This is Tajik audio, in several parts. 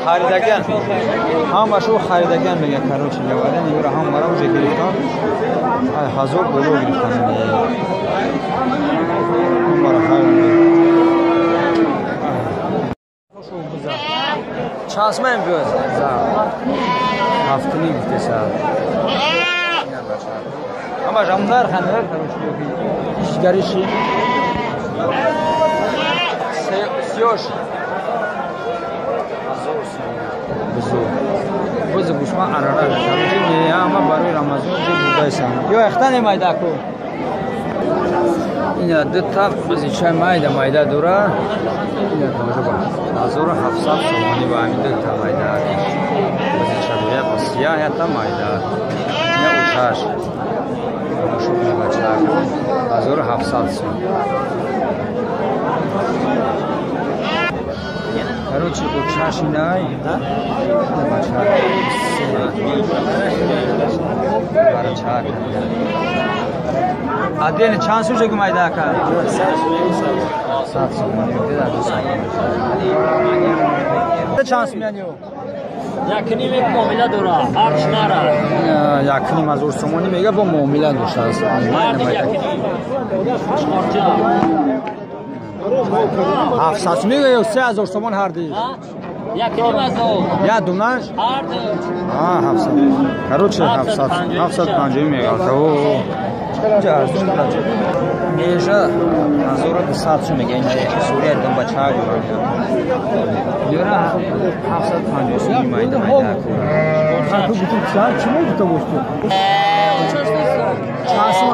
Харидаган. Ҳамашу харидаган мега, короче говоря, нигора ҳамара уже гирифтан. Ай 1000 боло гирифтан. Ҳамара харидаган. Чанд сум имрӯз? 7.5 гуфтеса. Ҳамаш ҳам нархан, короче, ишгариши. Сиёш. Бузу. Бузу гӯшма арара. Короче, ҳама барои Рамазон ҷо бурдайсан. Ё эхтане майдаку. Ина ду та бузичай майда майда дора. Ина тамошо кун. 1700 сомонӣ ба ҳамин ду та майда. Бузича дуя ба сияҳ ята майда. Ина учаш. Тамошо кун бачако. 1700 сом. Короче, учаш инай. Ина бача. Барачак. Аден чанд сум шуд майда ака? 100 сомонӣ. Чанд сум яъне? 1.5 муомила дора, ҳарч нара. 1.5 ҳазор сомонӣ мега бо муомила доштааст. 700 сум мега ё 3000 сомон ҳар ди? 1.5 ҳазор. Я дунаш? Ҳар ду. 700. Короче, 700 750 мега. О. Межа 1200 сум мега. Ин сурия думбача гура. Юра 750 сум майда майда. Чанд сум?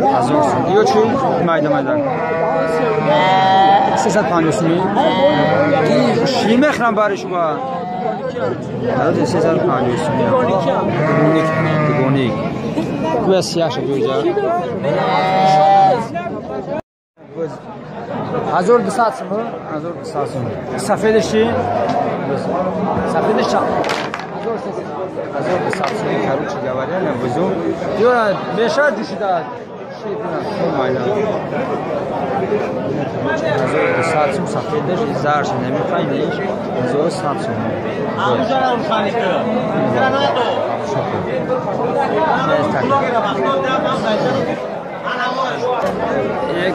1000 сум. Ё чи майда майда? 350 сум. Ши мехрам бари шума? 350 сум. Дугоник, дугоник. Куя сияша бюджа. 1200 сум, 1200 сум. Сафедаш чи? Сафедаш чанд? 1200 сум. Короче говоря, на бузу. Юра, меша ҷушида. Майда. 1200 сум сафедаш зарш намехоҳӣ неш. 1100 сум.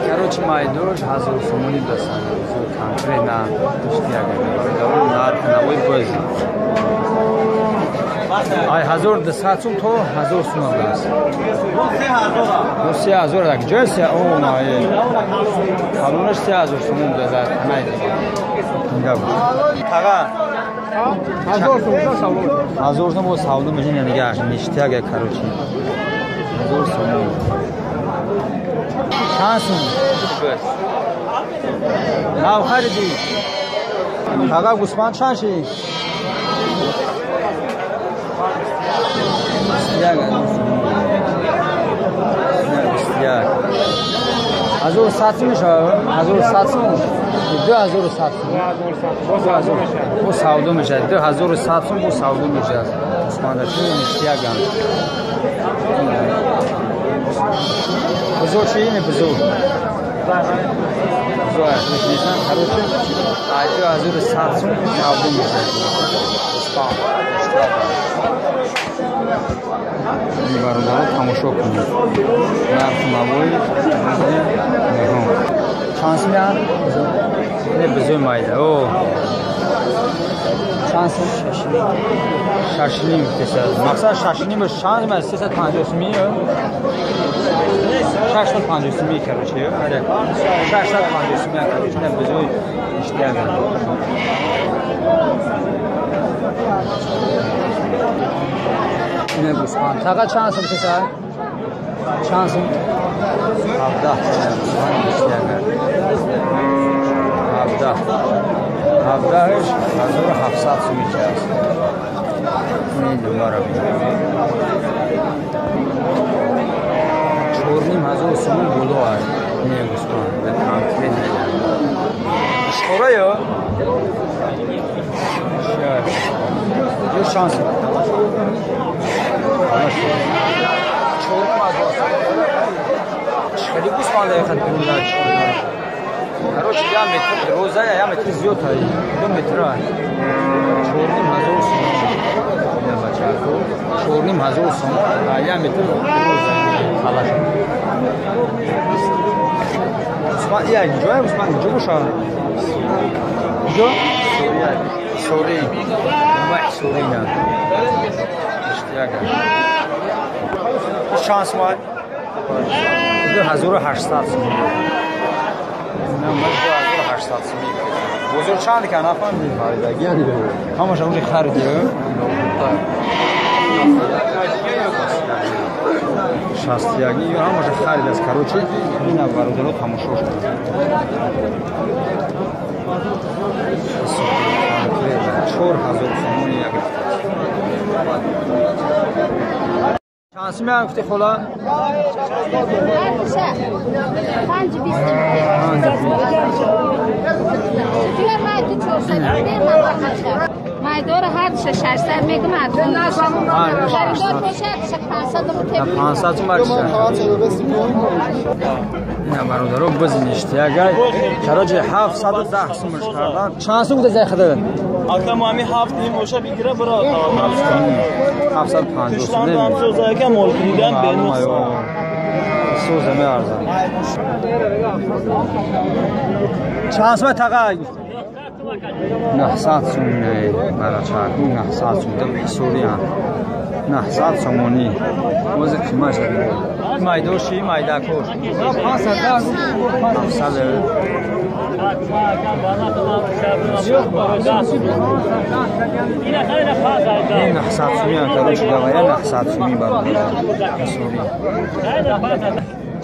Короче, майдош 1000 сомонӣ дастан. Конкретно иштиягар. Нарх навои бози. Ай 1200 сум то 1000 сум аст. 3000 так ҷойся о май. Калонаш 3000 сум дазад. Майда. Тага 1000 сум савдо. 1000 сум бо савдо мешин дигар ништиягар короче. 1000 сум. Чанд сум? Нав харидӣ? Тага гӯсфанд чанд шид? 21. 1100 сум мешавад? 1100 сум? 2100 сум. Бо савдо мешавад. 2100 сум бо савдо мешавад. Гӯсфандаши ништияган. Бузо чи ине бузо? Бузо мешнесан. Короче, 2100 сум савдо мешавад. Гӯсфанд. Бародаро тамошо кунед. Нарху навои чанд сум я? Ине бузои майда. О. Чанд сум? 6.5 гуфтеса. Мақсад 6.5 чанд сум? 350 сумӣ? 650 сумӣ, короче. 650 сумӣ, короче, ине бузои иштияган. Ине гӯсфанд. Тақа чанд сум киса? Чанд сум? 17. Гӯсфанд иштияган. 17. 17 1700 сум аст. Ин думбара бин. 4.5 ҳазор сум боло аст. Ине гӯсфанд. Конкретно. Ишқора ё? Ё шанс. 4.5 ҳазор. Хеле гӯсфанда яхад бинда. Короче, я метр роза, я метр зиёд ай. 2 метр ай. 4500 сомон. Я бачако 4500 сомон, я метр роза. Халаш. Усман, я ҷой Усман ҷо боша. Ҷо? Сори. Вай сори на. Иштияга. Шанс ма 2800 сомон. 2800 сомон. Бозор чанд ка нафаҳмидем харидаги. Ҳамаша уже хариди. 61 ҳамаша харидааст. Короче, ина бародаро тамошо шуд. 4000 сомон як. Чанд сум гуфти хола? 5 20. Майдора ҳар 600 мегум арзон. Харидор бошад 500 рупия. 500 сум барша. Ина бародаро бизиништи агар короче 710 сумаш кардан. Чанд сум гуфта зай хада? Ака мо ҳами 7 ним боша бигира бира таваккал. 750 сум. Тишлан соза ака мол дидан бенус. Соза меарзан. Чанд сум тақа? 900 сум барачаку 900 сум дам ҳисориан 900 сомонӣ. Ози қимаш майдоши майдакош 500. Ин 900 сумӣ короче говоря 900 сумӣ бародар ҳисори.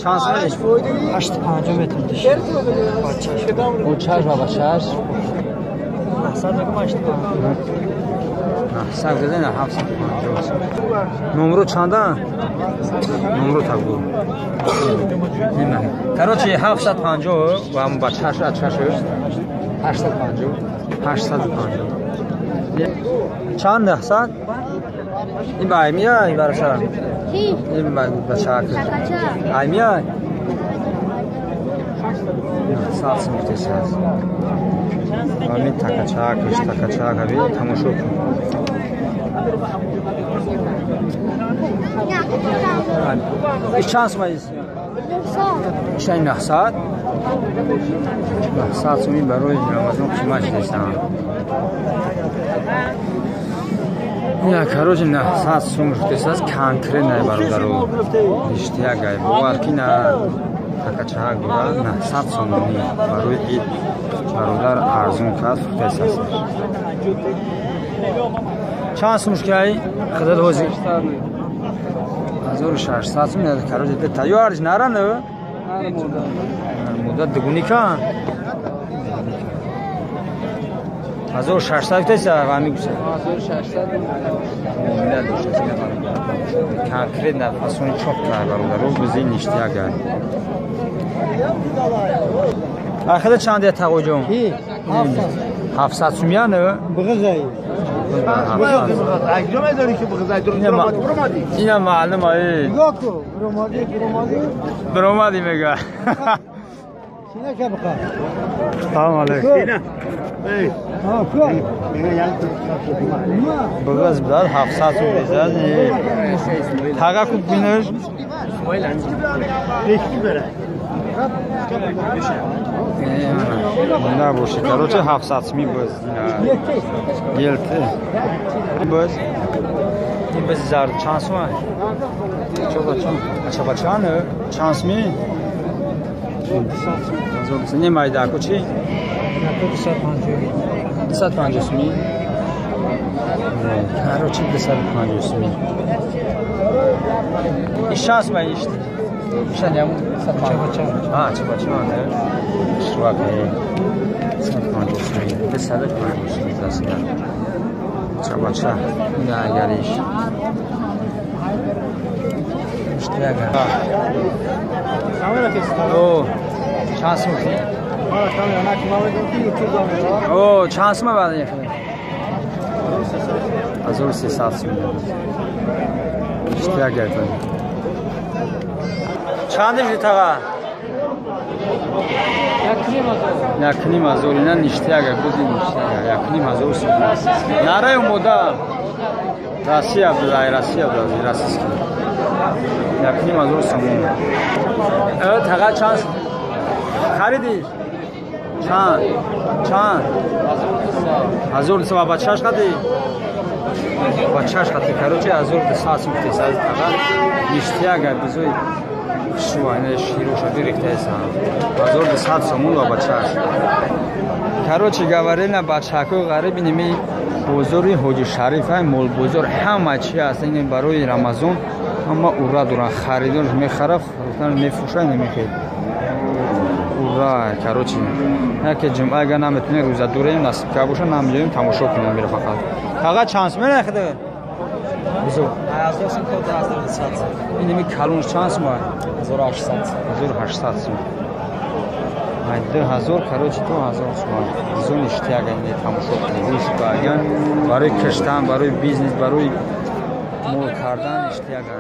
Чанд сум? 8.50 метр диш. Бачаш. Бачаш ва бачаш. 900 мегум 8.50. 900 деден 750. Номро чанда? Номро табу. Короче 750 ва бачаш ачаш 850. 850. Чанд 900? Ин ба аймия ин бараша? Ин ба бачак. Аймия? 900 сум тесас. Ами такачак, такачак аби тамошо кун. Иш чанд сум аст? Иш 900. 900 суми барои Рамазон қимат шудааст. Я короче 900 сум шудааст конкретно бародаро. Иштияк ай бовар ки на такачак дора 900 сомонӣ барои ид бародар арзон кард фурӯхтааст. Чанд сум шуд ай? Худат ҳозир 1600 сум. Короче тайёр арж нара не? Муддат дугуни кан? 1600 гуфтаиса ҳами гуфта 1600 муомила доштааст. Конкретно фасони чоп кард бародаро бизи ништяк ай. Ахида чанд я тағоҷон? 700 сумя не? Бғизай. Ина маълум ай. Бромади мега. Салом алейкум. Бғиз бидад 700 сум безад. Таға куб бинаш. На боши, короче 700 сум боз. Гелте. Боз. Ин боз зар чанд сум? Чабачан, чанд сум? Не майда ку чи? 250. 250 сум. Короче 250 сум. Иш чанд сум ишт? Шаням 250. А, чабачан, швак. 250 сум. 250 сум дастга. Чабача. На агариш. Иштияга. О, чанд сум? О, чанд сум баъд ин? 1300 сум. Иштияга. Чанд шуд таға? 1,5 ҳазор. Ина ништяга, бузи ништяга, 1,5 ҳазор сомон. Нарай омода Россия будай, Россия будай, российский. 1,5 ҳазор сомон. Таға чанд харидиш? Чанд? Чанд? 1200. Ва бачаш қади? Бачаш қади. Короче, 1200 сум тесаз таға. Ништяга, бизои хушрӯ, ина широша бирехтаеса. 1200 сомон ва бачаш. Короче говоря, на бачаҳои ғариб иними бозори Ҳоҷи Шариф, молбозор, ҳама чи аст. Ин барои Рамазон ҳама ура доранд. Харидор мехара, фурӯхтан мефурӯша, намехед. Ура, короче. Яке ҷумъа агар наметунем, рӯза дорем, насиб ка боша, намеёем, тамошо кунем мера фақат. Таға чанд сум мехӯрд? Бизо. Иними калонш чанд сум? 1800. 1800 сум. Ай 2000, короче, 2000 сум. Бизо ништяга, ине тамошо кунем. Гӯш баган барои киштан, барои бизнес, барои мол кардан ништяга.